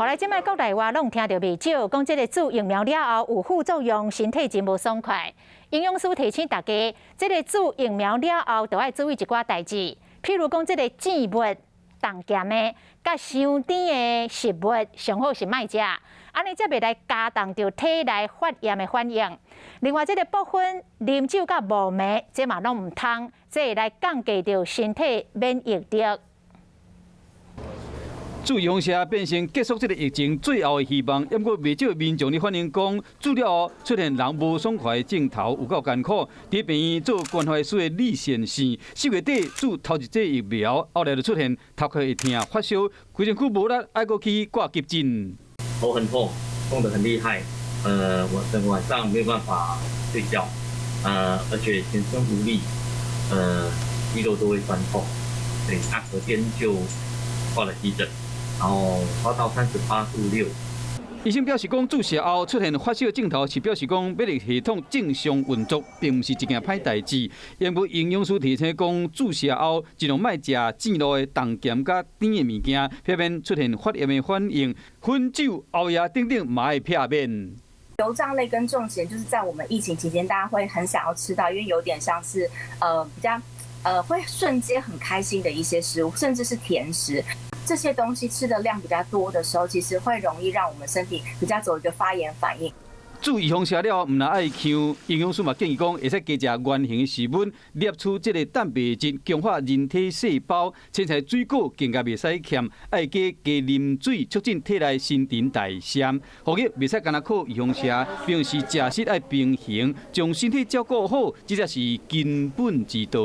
予來這擺國內外攏聽著袂少，講這个注疫苗了後有副作用，身體真無爽快。營養師提醒大家，這个注疫苗了後，著愛注意一寡代誌，譬如講這个甜物、重鹹的、佮傷甜的食物，上好是莫食，按呢才袂來加重著體內發炎的反應。另外，這个薄粉、啉酒佮無糜，這嘛攏毋通，這會來降低著身體免疫力。注預防射變成結束這个疫情最後的希望，毋過袂少民眾咧反映講，注了後出現人無爽快的症頭，有夠艱苦。佇病院做關懷師的李先生，4月底注頭一劑疫苗，後來就出現頭殼會疼、發燒，規身軀無力，愛閣去掛急診。頭很痛，痛得很厲害，我整個晚上沒有辦法睡覺，而且全身無力，肌肉都會痠痛，對，那隔天就掛了急診。然後發到38.6度。醫生表示講，注射後出現發燒症頭，是表示講免疫系統正常運作，並毋是一件歹代誌。因為營養師提醒講，注射後盡量莫食煎滷的重鹹佮甜的物件，避免出現發炎的反應。薰酒、熬夜等等，嘛愛避免。油炸類跟重鹹，就是在我們疫情期間，大家會很想要吃到，因為有點像是比較會瞬間很開心的一些食物，甚至是甜食。這些東西吃的量比較多的時候，其實會容易讓我們身體比較走一個發炎反應。注預防射了，毋但愛嗆，營養師嘛建議講，會使加食原型的食物，攝取這个蛋白質，強化人體細胞。凊彩水果更加袂使欠，愛加加啉水，促進體內新陳代謝。防疫袂使干焦靠預防射，平時食食愛平衡，將身體照顧好，這才是根本之道。